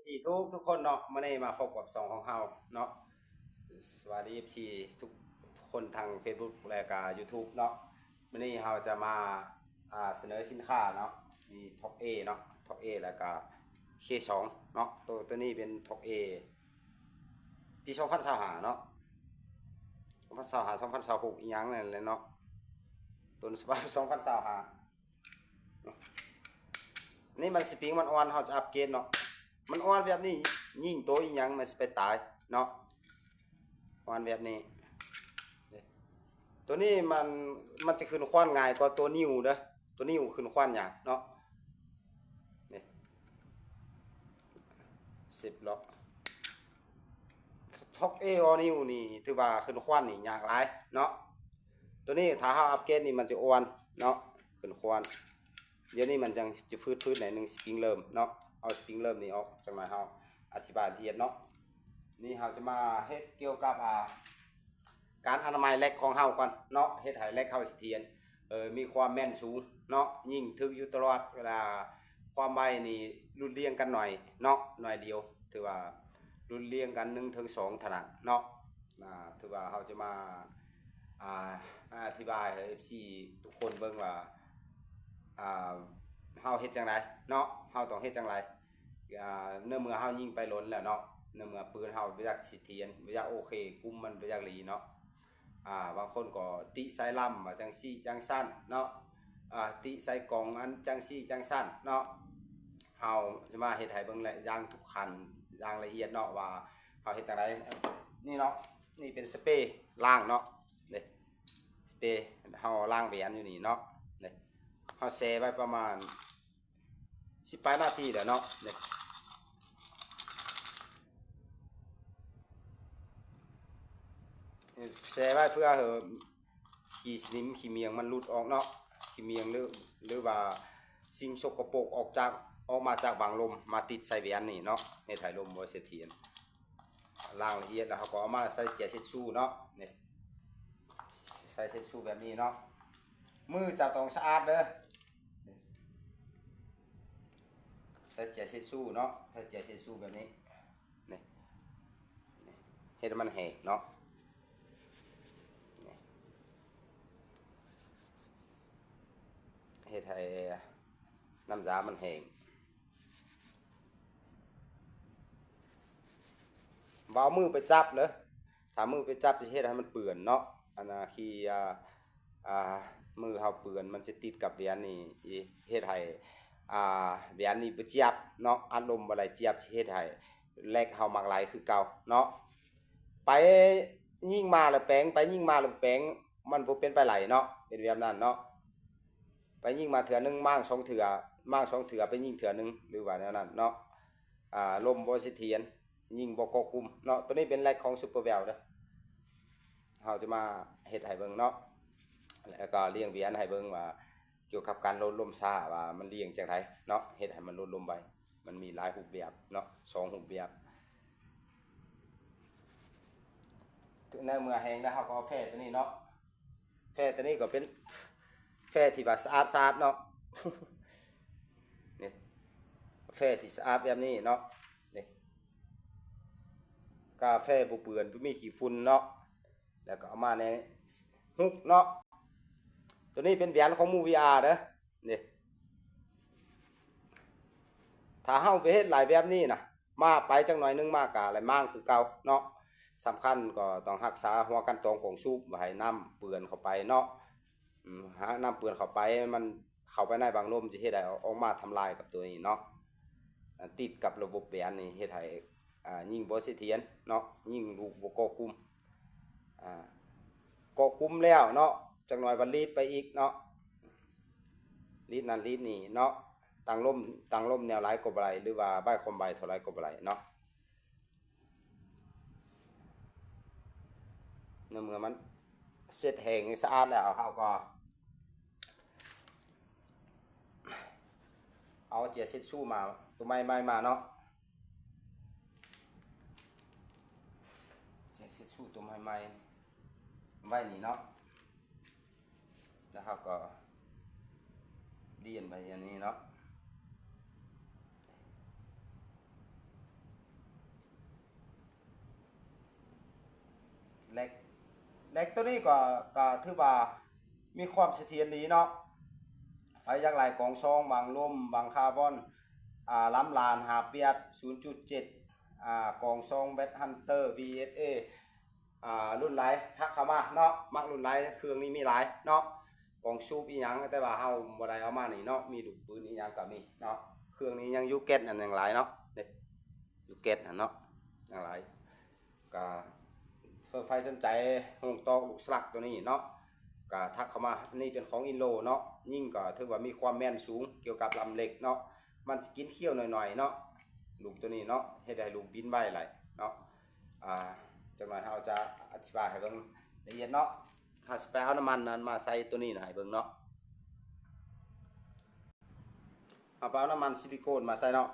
ຊີທຸກໆຄົນເນາະ, ມື້ນີ້ມາພົບກັບຊ່ອງຂອງເຮົາເນາະ. ສະຫວັດດີ ເອັຟຊີ ທຸກຄົນທາງເຟສບຸກ ແລະກະຢູທູບເນາະ. ມື້ນີ້ເຮົາຈະມາ ອ່າ ສະເໜີສິນຄ້າເນາະ, ມີທັອກເອເນາະ, ທັອກເອ ແລະກະເຄສອງເນາະ. ໂຕ ໂຕນີ້ເປັນທັອກເອປີສອງພັນຊາວຫ້າເນາະ, ສອງພັນຊາວຫ້າ ສອງພັນຊາວຫົກ ອີ່ຫຍັງນັ້ນແຫຼະເນາະ, ຕົ້ນສະບັບສອງພັນຊາວຫ້າ. ນີ້ມັນສະປຣິງມັນອ່ອນ, ເຮົາຈະອັບເກຣດເນາະ. ມັນອ່ອນແບບນີ້ ຍິງໂຕອີ່ຫຍັງມັນຊິໄປຕາຍເນາະ, ອ່ອນແບບນີ້. ໂຕນີ້ມັນ ມັນຈະຂຶ້ນຄວັນງ່າຍກວ່າໂຕນິວເດີ, ໂຕນິວຂຶ້ນຄວັນຍາກເນາະ. ນີ້ ສິບລັອກ ທັອກເອ ອໍນິວນີ້ຖືວ່າຂຶ້ນຄວັນນີ້ຍາກຫຼາຍເນາະ. ໂຕນີ້ຖ້າເຮົາອັບເກຣດນີ້ມັນຈະອ່ອນເນາະ, ຂຶ້ນຄວັນ. ດຽວນີ້ມັນຈັ່ງຈະຟືດໆໜ້ອຍໜຶ່ງ ສະປຣິງເລີ່ມເນາະ. ເອົາສະປຣິງເລີ່ມນີ້ອອກ, ຈັກໜ່ອຍເຮົາອະທິບາຍລະອຽດເນາະ. ນີ້ເຮົາຈະມາເຮັດກ່ຽວກັບ ອ່າ ການອະນາໄມແລັກຂອງເຮົາກ່ອນເນາະ, ເຮັດໃຫ້ແລັກເຮົາສະຖຽນ ເອີ ມີຄວາມແມ່ນສູງເນາະ, ຍິງຖືກຢູ່ຕະຫຼອດເວລາ. ຄວາມໄວນີ້ຫຼຸດລຽງກັນໜ້ອຍເນາະ, ໜ້ອຍດຽວ, ຖືວ່າຫຼຸດລຽງກັນໜຶ່ງເຖິງສອງເທົ່ານັ້ນເນາະ. ອ່າ ຖືວ່າເຮົາຈະມາ ອ່າ ອະທິບາຍໃຫ້ ເອັຟຊີ ທຸກຄົນເບິ່ງວ່າ ອ່າ ເຮົາເຮັດຈັ່ງໃດເນາະ, ເຮົາຕ້ອງເຮັດຈັ່ງໃດ. ອ່າ ໃນເມື່ອເຮົາຍິງໄປດົນແລ້ວເນາະ, ໃນເມື່ອປືນເຮົາບໍ່ຢາກສະຖຽນ, ບໍ່ຢາກໂອເຄ, ກຸມມັນບໍ່ຢາກດີເນາະ. ອ່າ ບາງຄົນກໍຕິໃສ່ລຳວ່າຈັ່ງຊີ້ຈັ່ງຊັ້ນເນາະ, ອ່າ ຕິໃສ່ກ່ອງອັນຈັ່ງຊີ້ຈັ່ງຊັ້ນເນາະ. ເຮົາຈະມາເຮັດໃຫ້ເບິ່ງແຫຼະ ຢ່າງທຸກຂັ້ນຢ່າງລະອຽດເນາະ ວ່າເຮົາເຮັດຈັ່ງໃດ. ນີ້ເນາະ, ນີ້ເປັນສະເປລ້າງເນາະ, ນີ້ ສະເປ ເຮົາລ້າງແຫວນຢູ່ນີ້ເນາະ, ນີ້ ເຮົາແຊ່ໄວ້ປະມານ ສິບປາຍນາທີແລ້ວເນາະ. ນີ້ ແຊ່ໄວ້ເພື່ອໃຫ້ຂີ້ສະໜິມຂີ້ໝ້ຽງມັນຫຼຸດອອກເນາະ, ຂີ້ໝ້ຽງ ຫຼື ຫຼືວ່າສິ່ງສົກກະປົກອອກຈາກ ອອກມາຈາກບັງລົມມາຕິດໃສ່ແຫວນນີ້ເນາະ, ເຮັດໃຫ້ລົມບໍ່ສະຖຽນ. ລ້າງລະອຽດແລ້ວເຮົາກໍເອົາມາໃສ່ເຈ້ຍເຊັດຊູເນາະ, ນີ້ ໃສ່ເຊັດຊູແບບນີ້ເນາະ. ມືເຈົ້າຕ້ອງສະອາດເດີ, ໃສ່ເຈ້ຍເຊັດຊູເນາະ, ໃສ່ເຈ້ຍເຊັດຊູແບບນີ້. ນີ້ ນີ້ ເຮັດໃຫ້ມັນແຫ້ງເນາະ, ນີ້ ເຮັດໃຫ້ນ້ຳຢາມັນແຫ້ງ. ບໍ່ເອົາມືໄປຈັບເດີ, ຖ້າມືໄປຈັບຊິເຮັດໃຫ້ມັນເປື້ອນເນາະ, ອັນນ່າ ຂີ້ ອ່າ ອ່າ ມືເຮົາເປື້ອນ ມັນຊິຕິດກັບແຫວນນີ້ ເຮັດໃຫ້ ອ່າ ແຫວນນີ້ບໍ່ຈຽບເນາະ, ອັດລົມບໍ່ໄດ້ຈຽບ ຊິເຮັດໃຫ້ແລັກເຮົາມັກໄຫຼຄືເກົ່າເນາະ. ໄປຍິງມາແລ້ວແປງ, ໄປຍິງມາແລ້ວແປງ, ມັນບໍ່ເປັນໄປໄຫຼເນາະ, ເປັນແບບນັ້ນເນາະ. ໄປຍິງມາເທື່ອໜຶ່ງ, ມ້າງສອງເທື່ອ, ມ້າງສອງເທື່ອ, ໄປຍິງເທື່ອໜຶ່ງ ຫຼືວ່າແນວນັ້ນເນາະ. ອ່າ ລົມບໍ່ສະຖຽນ, ຍິງບໍ່ເກາະກຸ່ມເນາະ. ໂຕນີ້ເປັນແລັກຂອງຊຸບເປີແວວເດີ. ເຮົາຈະມາເຮັດໃຫ້ເບິ່ງເນາະ, ແລ້ວກໍລຽງແຫວນໃຫ້ເບິ່ງວ່າ ກ່ຽວກັບການຫຼຸດລົມຊ້າ ວ່າມັນລຽງຈັ່ງໃດເນາະ, ເຮັດໃຫ້ມັນຫຼຸດລົມໄວ. ມັນມີຫຼາຍຮູບແບບເນາະ, ສອງຮູບແບບ. ໃນເມື່ອແຫ້ງແລ້ວ ເຮົາກໍເອົາແຟໂຕນີ້ເນາະ, ແຟໂຕນີ້ກໍເປັນແຟທີ່ວ່າສະອາດໆເນາະ, ນີ້ ແຟທີ່ສະອາດແບບນີ້ເນາະ, ນີ້ ກາແຟບໍ່ເປື້ອນ ບໍ່ມີຂີ້ຝຸ່ນເນາະ. ແລ້ວກໍເອົາມາໃນຮຸກເນາະ. ໂຕນີ້ເປັນແຫວນຂອງໝູ່ ວີອາ ເດີ ນີ້. ຖ້າເຮົາໄປເຮັດຫຼາຍແບບນີ້ນະ, ມາໄປຈັກໜ້ອຍໜຶ່ງມາກະໄຫຼມ້າງຄືເກົ່າເນາະ. ສຳຄັນກໍຕ້ອງຮັກສາຫົວກັນຕອງກອງສູບ ບໍ່ໃຫ້ນ້ຳເປື້ອນເຂົ້າໄປເນາະ. ອາ ນ້ຳເປື້ອນເຂົ້າໄປ ມັນເຂົ້າໄປໃນບັງລົມ ຈະເຮັດໃຫ້ອອກມາທຳລາຍກັບໂຕນີ້ເນາະ. ອາ ຕິດກັບລະບົບແຫວນນີ້ ເຮັດໃຫ້ ອາ ຍິງບໍ່ສະຖຽນເນາະ, ຍິງລູກບໍ່ເກາະກຸ່ມ. ອາ ເກາະກຸ່ມແລ້ວເນາະ, ຈັກໜ້ອຍກໍລີດໄປອີກເນາະ, ລີດນັ້ນລີດນີ້ເນາະ. ຕັ້ງລົມ ຕັ້ງລົມແນວໃດກໍບໍ່ໄດ້ ຫຼືວ່າໄວຄວາມໄວເທົ່າໃດກໍບໍ່ໄດ້ເນາະ. ໃນເມື່ອມັນເຊັດແຫ້ງສະອາດແລ້ວ ເຮົາກໍເອົາເຈ້ຍເຊັດຊູມາ ໂຕໃໝ່ໆມາເນາະ, ເຈ້ຍເຊັດຊູໂຕໃໝ່ໆໄວ້ນີ້ເນາະ. ແລ້ວເຮົາກໍລຽນໄປຢ່າງນີ້ເນາະ, ແລັກໂຕນີ້ກໍ ກໍຖືວ່າມີຄວາມສະຖຽນດີເນາະ. ໄຟຢາກຫຼາຍກອງຊອງ ວັງລົມ ວັງຄາບອນ ອ່າ ລຳລານ ຫ້າແປດ ສູນຈຸດເຈັດ ອ່າ ກອງຊອງ ແວັດຮັນເຕີ ວີເອັຟເອ ອ່າ ລຸ້ນຫຼາຍ ທັກເຂົ້າມາເນາະ. ມັກລຸ້ນຫຼາຍ ເຄື່ອງນີ້ມີຫຼາຍເນາະ ກອງສູບອີ່ຫຍັງ ແຕ່ວ່າເຮົາບໍ່ໄດ້ເອົາມານີ້ເນາະ. ມີລູກປືນອີ່ຫຍັງກໍມີເນາະ. ເຄື່ອງນີ້ຍັງຢູ່ແກັດນັ້ນຍັງຫຼາຍເນາະ. ນີ້ ຢູ່ແກັດຫັ້ນເນາະ ຍັງຫຼາຍ. ກະເພື່ອໃຜສົນໃຈໂຮງຕອກລູກສະຫຼັກໂຕນີ້ເນາະ ກະທັກເຂົ້າມາ. ນີ້ເປັນຂອງອິນໂລເນາະ. ຍິງກໍຖືວ່າມີຄວາມແມ່ນສູງກ່ຽວກັບລຳເຫຼັກເນາະ. ມັນຊິກິນຂ້ຽວໜ້ອຍໆເນາະ ລູກໂຕນີ້ເນາະ. ເຮັດໃຫ້ລູກບິນໄວຫຼາຍເນາະ. ອ່າ ຈັກໜ້ອຍເຮົາຈະອະທິບາຍໃຫ້ເບິ່ງລະອຽດເນາະ. ເຮົາຊິໄປເອົານ້ຳມັນນັ້ນມາໃສ່ໂຕນີ້ໃຫ້ເບິ່ງເນາະ. ເຮົາໄປເອົານ້ຳມັນຊິລິໂກນມາໃສ່ເນາະ.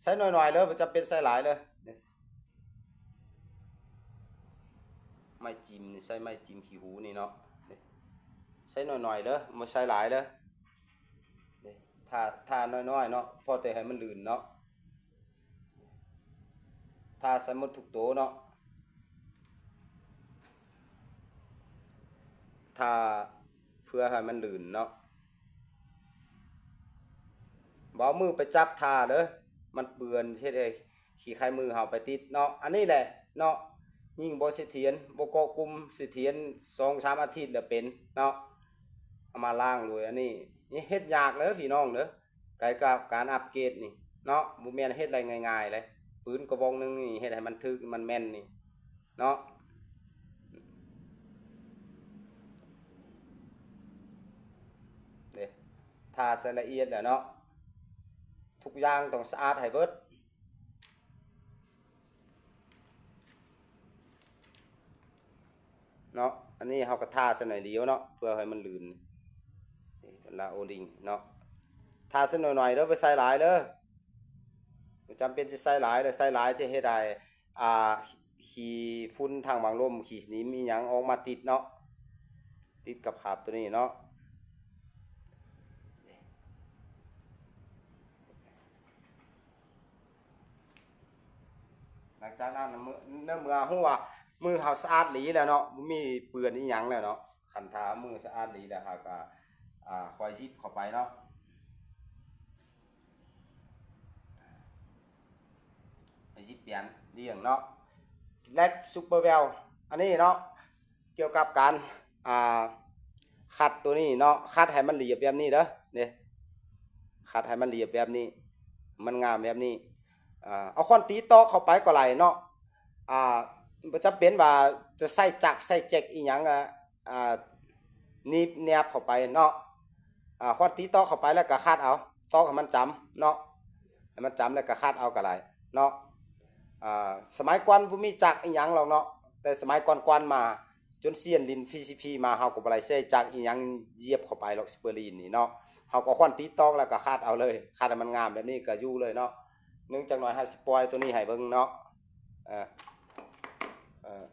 ໃສ່ໜ້ອຍໆເດີ ບໍ່ຈຳເປັນໃສ່ຫຼາຍເດີ. ນີ້ ໄມ້ຈິ້ມນີ້ ໃສ່ໄມ້ຈິ້ມຂີ້ຫູນີ້ເນາະ. ນີ້ ໃສ່ໜ້ອຍໆເດີ ບໍ່ໃສ່ຫຼາຍເດີ. ນີ້ ທາ ທາໜ້ອຍໆເນາະ ພໍແຕ່ໃຫ້ມັນລື່ນເນາະ. ທາໃສ່ໝົດທຸກໂຕເນາະ ທາເພື່ອໃຫ້ມັນລື່ນເນາະ. ບໍ່ເອົາມືໄປຈັບທາເດີ ມັນເປື້ອນ ເຮັດໃຫ້ຂີ້ໄຄມືເຮົາໄປຕິດເນາະ. ອັນນີ້ແຫຼະເນາະ ຍິງບໍ່ສະຖຽນ ບໍ່ເກາະກຸມສະຖຽນ ສອງສາມອາທິດແລ້ວເປັນເນາະ. ເອົາມາລ້າງໂດຍອັນນີ້ ນີ້ເຮັດຍາກເດີພີ່ນ້ອງເດີ. ກາຍກັບການອັບເກຣດນີ້ເນາະ ບໍ່ແມ່ນເຮັດໄດ້ງ່າຍໆເລີຍ. ປືນກະບອກໜຶ່ງນີ້ ເຮັດໃຫ້ມັນຖືກ ມັນແມ່ນນີ້ເນາະ. ເດ້ ທາໃສ່ລະອຽດແລ້ວເນາະ ທຸກຢ່າງຕ້ອງສະອາດໃຫ້ເບິດ. ເນາະ ອັນນີ້ເຮົາກໍທາໃສ່ໜ້ອຍດຽວເນາະ ເພື່ອໃຫ້ມັນລື່ນ. ນີ້ເວລາໂອລິງເນາະ ທາໃສ່ໜ້ອຍໆເດີ ບໍ່ໃສ່ຫຼາຍເດີ ບໍ່ຈຳເປັນຊິໃສ່ຫຼາຍເດີ. ໃສ່ຫຼາຍຈະເຮັດໃຫ້ ອ່າ ຂີ້ຝຸ່ນທາງບັງລົມ ຂີ້ສະໜິມອີ່ຫຍັງອອກມາຕິດເນາະ ຕິດກັບຄາບໂຕນີ້ເນາະ. ຫຼັງຈາກນັ້ນ ເມື່ອ ໃນເມື່ອຮູ້ວ່າມືເຮົາສະອາດຫຼີແລ້ວເນາະ ບໍ່ມີເປື້ອນອີ່ຫຍັງແລ້ວເນາະ ຄັນຖ້າມືສະອາດຫຼີແລ້ວ ເຮົາກໍ ອ່າ ຄ່ອຍຊິບເຂົ້າໄປເນາະ ຊິບປ່ຽນລຽງເນາະ. ແລັກຊຸບເປີແວວ ອັນນີ້ເນາະ ກ່ຽວກັບການ ອ່າ ຂັດໂຕນີ້ເນາະ ຂັດໃຫ້ມັນລຽບແບບນີ້ເດີ ນີ້ ຂັດໃຫ້ມັນລຽບແບບນີ້ ມັນງາມແບບນີ້. ອ່າ ເອົາຄ້ອນຕີຕອກເຂົ້າໄປກໍໄດ້ເນາະ ອ່າ ບໍ່ຈຳເປັນວ່າຈະໃຊ້ຈັກໃຊ້ແຈັກອີ່ຫຍັງ ອ່າ ໜີບແນບເຂົ້າໄປເນາະ. ອ່າ ຄ້ອນຕີຕອກເຂົ້າໄປແລ້ວກໍຂັດເອົາ ຕອກໃຫ້ມັນຈຳເນາະ ໃຫ້ມັນຈຳແລ້ວກໍຂັດເອົາກໍໄດ້ເນາະ. ອ່າ ສະໄໝກ່ອນບໍ່ມີຈັກອີ່ຫຍັງຫຼອກເນາະ ແຕ່ສະໄໝກ່ອນໆມາ ຈົນສຽນລິ້ນ ພີຊີພີ ມາ ເຮົາກໍບໍ່ໄດ້ໃຊ້ຈັກອີ່ຫຍັງຢຽບເຂົ້າໄປຫຼອກ ຊຸບເປີລີນນີ້ເນາະ. ເຮົາກໍຄ້ອນຕີຕອກແລ້ວກໍຂັດເອົາເລີຍ ຂັດໃຫ້ມັນງາມແບບນີ້ກໍຢູ່ເລີຍເນາະ. ໜຶ່ງ ຈັກໜ້ອຍເຮົາຊິປ່ອຍໂຕນີ້ໃຫ້ເບິ່ງເນາະ. ເອີ ເອີ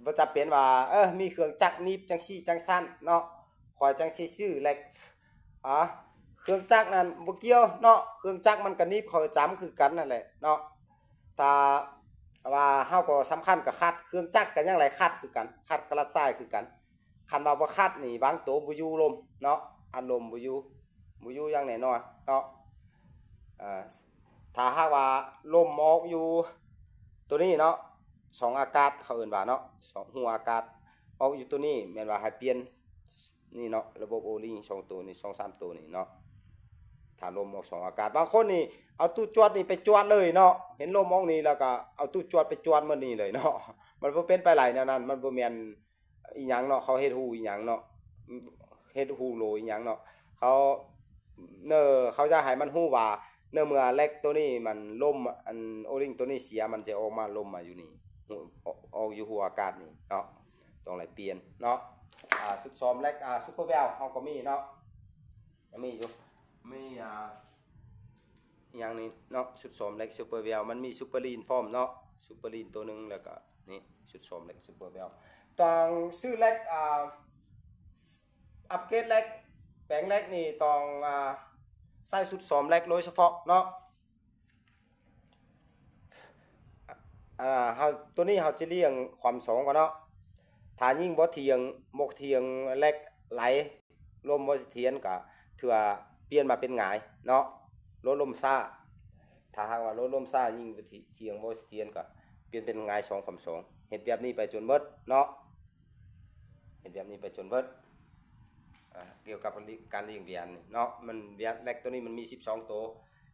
ບໍ່ຈຳເປັນວ່າ ເອີ ມີເຄື່ອງຈັກໜີບຈັ່ງຊີ້ຈັ່ງຊັ້ນເນາະ ຂ້ອຍຈັ່ງຊິຊື້ແລັກ ອ່າ ເຄື່ອງຈັກນັ້ນບໍ່ກ່ຽວເນາະ ເຄື່ອງຈັກມັນກໍໜີບເຂົ້າຈຳຄືກັນນັ້ນແຫຼະເນາະ. ຖ້າວ່າເຮົາກໍສຳຄັນກໍຂັດ ເຄື່ອງຈັກກໍຍັງໄດ້ຂັດຄືກັນ ຂັດກະລັດຊາຍຄືກັນ. ຄັນວ່າບໍ່ຂັດນີ້ ບາງໂຕບໍ່ຢູ່ລົມເນາະ ອັດລົມບໍ່ຢູ່ ບໍ່ຢູ່ຢ່າງແນ່ນອນເນາະ. ເອີ ຖ້າຫາກວ່າລົມອອກຢູ່ໂຕນີ້ເນາະ ຊ່ອງອາກາດເຂົາເອີ້ນວ່າເນາະ ຊ່ອງຮູອາກາດອອກຢູ່ໂຕນີ້ ແມ່ນວ່າໃຫ້ປ່ຽນ ນີ້ເນາະ ລະບົບໂອລິງສອງໂຕນີ້ ສອງສາມໂຕນີ້ເນາະ. ຖ້າລົມອອກຊ່ອງອາກາດ ບາງຄົນນີ້ເອົາຕູ້ຈວດນີ້ໄປຈວດເລີຍເນາະ ເຫັນລົມອອກນີ້ແລ້ວກໍເອົາຕູ້ຈວດໄປຈວດໝົດນີ້ເລີຍເນາະ. ມັນບໍ່ເປັນໄປໄດ້ແນວນັ້ນ ມັນບໍ່ແມ່ນອີ່ຫຍັງເນາະ ເຂົາເຮັດຮູອີ່ຫຍັງເນາະ ເຮັດຮູໂຫຼອີ່ຫຍັງເນາະ ເຂົາ ເນາະ ເຂົາຢາກໃຫ້ມັນຮູ້ວ່າ ໃນເມື່ອແລັກໂຕນີ້ມັນລົມ ອັນໂອລິງໂຕນີ້ເສຍ ມັນຈະອອກມາລົມມາຢູ່ນີ້ ອອກ ອອກຢູ່ຮູອາກາດນີ້ເນາະ ຕ້ອງໄດ້ປ່ຽນເນາະ. ອ່າ ຊຸດຊ້ອມແລັກ ອ່າ ຊຸບເປີແວວເຮົາກໍມີເນາະ ຍັງມີຢູ່ ມີ ອ່າ ອີ່ຫຍັງນີ້ເນາະ ຊຸດຊ້ອມແລັກຊຸບເປີແວວ ມັນມີຊຸບເປີລີນພ້ອມເນາະ ຊຸບເປີລີນໂຕໜຶ່ງ ແລ້ວກໍນີ້ຊຸດຊ້ອມແລັກຊຸບເປີແວວ. ຕ້ອງຊື້ແລັກ ອ່າ ອັບເກຣດແລັກ ແປງແລັກນີ້ຕ້ອງ ອ່າ ໃຊ້ຊຸດຊ້ອມແລັກໂດຍສະເພາະເນາະ. ອ່າ ເຮົາ ໂຕນີ້ເຮົາຈະລ້ຽງຄວາມສອງກ່ອນເນາະ. ຖ້າຍິງບໍ່ທ່ຽງ ບໍ່ທ່ຽງ ແລັກໄຫຼ ລົມບໍ່ສະຖຽນ ກໍຖືວ່າປ່ຽນມາເປັນຫງາຍເນາະ, ໂຫຼດລົມຊ້າ. ຖ້າຫາກວ່າໂຫຼດລົມຊ້າ ຍິງບໍ່ຖຽງ ບໍ່ສະຖຽນ ກໍປ່ຽນເປັນຫງາຍສອງຄຳສອງ. ເຮັດແບບນີ້ໄປຈົນເບິດເນາະ, ເຮັດແບບນີ້ໄປຈົນເບິດ. ອາ ກ່ຽວກັບການລ້ຽງແຫວນນີ້ເນາະ, ມັນແຫວນ ແລັກໂຕນີ້ມັນມີສິບສອງໂຕ.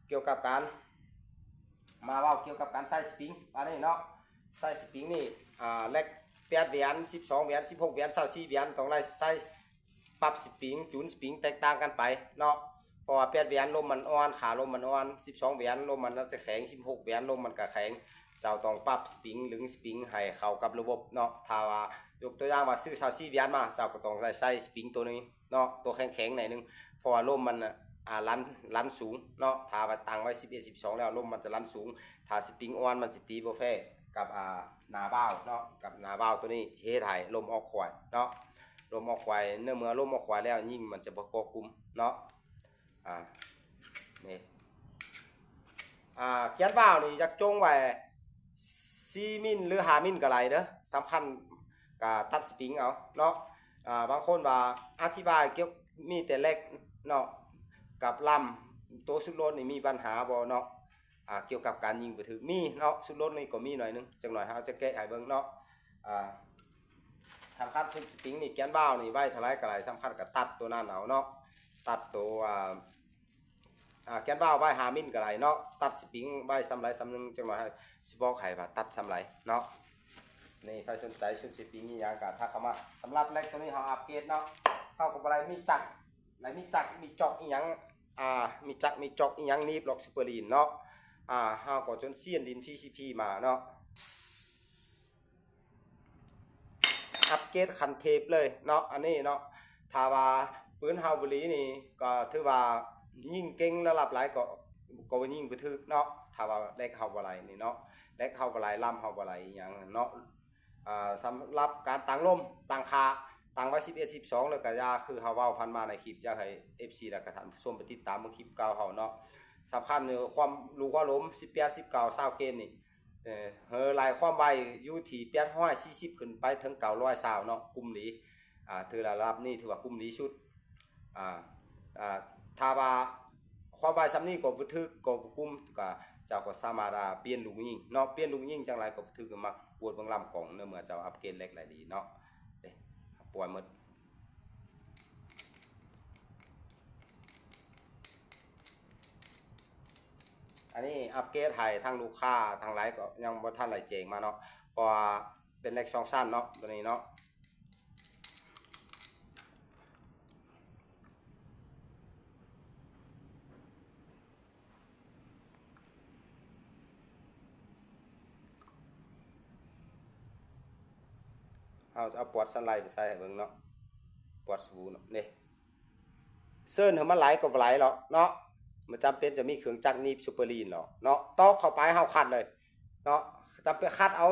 ກ່ຽວກັບການ ມາເວົ້າກ່ຽວກັບການໃສ່ສະປຣິງບາດນີ້ເນາະ. ໃສ່ສະປຣິງນີ້ ອາ ແລັກແປດແຫວນ ສິບສອງແຫວນ ສິບຫົກແຫວນ ຊາວສີ່ແຫວນ ຕ້ອງໄດ້ໃສ່ ປັບສະປຣິງ ຈູນສະປຣິງແຕກຕ່າງກັນໄປເນາະ. ເພາະວ່າແປດແຫວນລົມມັນອ່ອນ ຂາລົມມັນອ່ອນ, ສິບສອງແຫວນລົມມັນອາດຈະແຂງ, ສິບຫົກແຫວນລົມມັນກະແຂງ. ເຈົ້າຕ້ອງປັບສະປຣິງ ດຶງສະປຣິງໃຫ້ເຂົ້າກັບລະບົບເນາະ. ຖ້າວ່າຍົກຕົວຢ່າງວ່າຊື້ຊາວສີ່ແຫວນມາ ເຈົ້າກໍຕ້ອງໄດ້ໃສ່ສະປຣິງໂຕນີ້ເນາະ, ໂຕແຂງໆໜ້ອຍໜຶ່ງ, ເພາະວ່າລົມມັນ ອາ ລັນ ລັນສູງເນາະ. ຖ້າວ່າຕັ້ງໄວ້ສິບເອັດ ສິບສອງແລ້ວ ລົມມັນຈະລັນສູງ, ຖ້າສະປຣິງອ່ອນມັນຊິຕີບໍ່ແຟກັບ ອາ ໜ້າວາວເນາະ, ກັບໜ້າວາວໂຕນີ້ ຊິເຮັດໃຫ້ລົມອອກຂວາຍເນາະ. ລົມອອກຂວາຍ ໃນເມື່ອລົມອອກຂວາຍແລ້ວ ຍິງມັນຈະບໍ່ເກາະກຸ່ມເນາະ. ອາ ນີ້ ອາ ແກນວາວນີ້ຢາກຈົ່ງໄວ້ສີ່ມິນ ຫຼື ຫ້າມິນກໍໄດ້ເດີ, ສຳຄັນກໍຕັດສະປຣິງເອົາເນາະ. ອາ ບາງຄົນວ່າອະທິບາຍກ່ຽວ ມີແຕ່ແລັກເນາະ ກັບລຳ, ໂຕຊຸດໂຫຼດນີ້ມີບັນຫາບໍ່ເນາະ? ອາ ກ່ຽວກັບການຍິງບໍ່ຖືກ ມີເນາະ, ຊຸດໂຫຼດນີ້ກໍມີໜ້ອຍໜຶ່ງ, ຈັກໜ້ອຍເຮົາຈະແກະໃຫ້ເບິ່ງເນາະ. ອາ ສຳຄັນຊຸດສະປຣິງນີ້ ແກນວາວນີ້ໄວ້ເທົ່າໃດກໍໄດ້, ສຳຄັນກໍຕັດໂຕນັ້ນເອົາເນາະ, ຕັດໂຕ ອາ ອາ ແກນວາວໄວ້ຫ້າມິນກໍໄດ້ເນາະ, ຕັດສະປຣິງໄວ້ສ່ຳໃດສ່ຳໜຶ່ງ, ຈັກໜ້ອຍເຮົາຊິບອກໃຫ້ວ່າຕັດສ່ຳໃດເນາະ. ນີ້ ໃຜສົນໃຈຊຸດສະປຣິງອີ່ຫຍັງກໍທັກເຂົ້າມາ. ສຳລັບແລັກໂຕນີ້ເຮົາອັບເກຣດເນາະ, ເຮົາກໍບໍ່ໄດ້ມີຈັກ ແລະ ມີຈັກ ມີຈອກອີ່ຫຍັງ ອາ ມີຈັກ ມີຈອກອີ່ຫຍັງໜີບລັອກຊຸບເປີລີນເນາະ. ອາ ເຮົາກໍຈົນຊຽນດິນພີຊີພີມາເນາະ, ອັບເກຣດຂັ້ນເທບເລີຍເນາະ ອັນນີ້ເນາະ. ຖ້າວ່າປືນເຮົາບໍ່ດີນີ້ ກໍຖືວ່າຍິງເກັ່ງລະດັບຫຼາຍ ກໍ ກໍຍິງບໍ່ຖືກເນາະ, ຖ້າວ່າແລັກເຮົາບໍ່ໄຫຼນີ້ເນາະ, ແລັກເຮົາບໍ່ໄຫຼ ລຳເຮົາບໍ່ໄຫຼອີ່ຫຍັງເນາະ. ອາ ສຳລັບການຕັ້ງລົມ ຕັ້ງຄ່າ ຕັ້ງໄວ້ສິບເອັດ ສິບສອງ ແລ້ວກໍຢ່າ ຄືເຮົາເວົ້າຜ່ານມາໃນຄລິບ, ຢາກໃຫ້ເອັບຊີ ແລ້ວກໍທ່ານຜູ້ຊົມໄປຕິດຕາມເບິ່ງຄລິບເກົ່າເຮົາເນາະ. ສຳຄັນຄືຄວາມ ລູກຫົວໂຫຼມ ສິບແປດ ສິບເກົ້າ ຊາວເກນນີ້ ເອີ ເຮີໄລ່ຄວາມໄວຢູ່ທີ່ແປດຮ້ອຍສີ່ສິບ ຂຶ້ນໄປເຖິງເກົ້າຮ້ອຍຊາວເນາະ, ກຸມດີ. ອາ ຖືລະດັບນີ້ຖືວ່າກຸມດີສຸດ. ອາ ອາ ຖ້າວ່າຄວາມໄວສ່ຳນີ້ກໍບໍ່ຖືກ ກໍບໍ່ກຸມ ກໍເຈົ້າກໍສາມາດ ອາ ປ່ຽນລູກຍິງເນາະ, ປ່ຽນລູກຍິງຈັ່ງໃດກໍບໍ່ຖືກ. ມາກວດເບິ່ງລຳກ່ອງ ໃນເມື່ອເຈົ້າອັບເກຣດແລັກໄດ້ດີເນາະ. ເດ້ ປ່ອຍໝົດ. ອັນນີ້ອັບເກຣດໃຫ້ທາງລູກຄ້າທັງຫຼາຍກໍຍັງບໍ່ທັນໄດ້ແຈ້ງມາເນາະ, ເພາະວ່າເປັນແລັກສອງຊັ້ນເນາະ ຕົວນີ້ເນາະ. ເຮົາຈະເອົາປອດສັນໄຫຼໄປໃສ່ໃຫ້ເບິ່ງເນາະ, ປອດສະບູເນາະ. ເດ້ ເຊີນໃຫ້ມັນໄຫຼກໍບໍ່ໄຫຼດອກເນາະ, ບໍ່ຈຳເປັນຈະມີເຄື່ອງຈັກໜີບຊຸບເປີລີນດອກເນາະ. ຕອກເຂົ້າໄປເຮົາຂັດເລີຍເນາະ, ຈຳເປັນຂັດເອົາ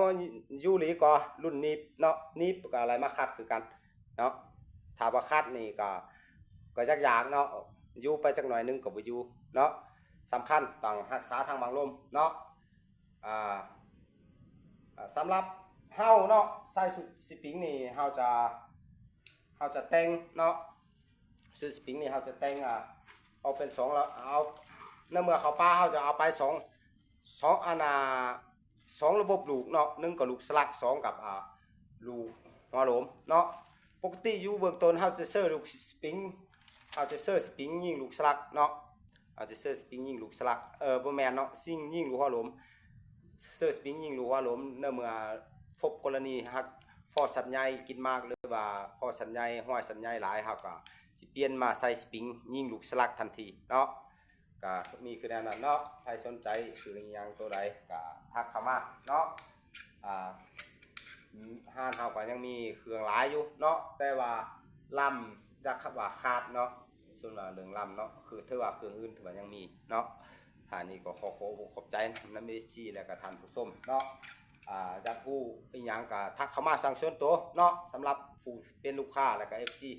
ຢູ່ຫຼີກໍລຸ້ນໜີບເນາະ, ໜີບກໍໄຫຼມາຂັດຄືກັນເນາະ. ຖ້າບໍ່ຂັດນີ້ກໍ ກໍຢາກໆເນາະ, ຢູ່ໄປຈັກໜ້ອຍໜຶ່ງກໍບໍ່ຢູ່ເນາະ. ສຳຄັນຕ້ອງຮັກສາທາງບັງລົມເນາະ. ອ່າ ສຳລັບເຮົາເນາະ ໃສ່ຊຸດສະປຣິງນີ້ ເຮົາຈະ ເຮົາຈະແຕ່ງເນາະ, ຊຸດສະປຣິງນີ້ເຮົາຈະແຕ່ງ ອາ ອອກເປັນສອງລະ ເອົາ ໃນເມື່ອເຂົ້າປ່າເຮົາຈະເອົາໄປສອງ ສອງ ອັນ ອາ ສອງລະບົບລູກເນາະ, ໜຶ່ງກໍລູກສະຫຼັກ, ສອງກັບ ອາ ລູກຫົວໂຫຼມເນາະ. ປົກກະຕິຢູ່ເບື້ອງຕົ້ນເຮົາຈະເຊີລູກສະປຣິງ ເຮົາຈະເຊີສະປຣິງຍິງລູກສະຫຼັກເນາະ, ເຮົາຈະເຊີສະປຣິງຍິງລູກສະຫຼັກ ເອີ ບໍ່ແມ່ນເນາະ, ຊິງຍິງລູກຫົວໂຫຼມ ເຊີສະປຣິງຍິງລູກຫົວໂຫຼມ. ໃນເມື່ອພົບກໍລະນີຫາກພໍສັດໃຫຍ່ກິນໝາກ ຫຼືວ່າພໍສັດໃຫຍ່ ຮອຍສັດໃຫຍ່ຫຼາຍ ເຮົາກໍຊິປ່ຽນມາໃສ່ສະປຣິງຍິງລູກສະຫຼັກທັນທີເນາະ. ກະມີຄືແນວນັ້ນເນາະ, ໃຜສົນໃຈຊື້ອີ່ຫຍັງໂຕໃດກະທັກເຂົ້າມາເນາະ. ອາ ຮ້ານເຮົາກໍຍັງມີເຄື່ອງຫຼາຍຢູ່ເນາະ, ແຕ່ວ່າລຳຢາກວ່າຂາດເນາະ, ສ່ວນວ່າເລື່ອງລຳເນາະ ຄືຖືວ່າເຄື່ອງອື່ນຖືວ່າຍັງມີເນາະ. ທ່ານນີ້ກໍຂໍຂອບອົກຂອບໃຈນຳເອຟຊີ ແລະກະທ່ານຜູ້ຊົມເນາະ. ອາ ຢາກຮູ້ອີ່ຫຍັງກະທັກເຂົ້າມາສັ່ງສ່ວນໂຕເນາະ, ສຳລັບຜູ້ເປັນລູກຄ້າ ແລະກະເອຟຊີ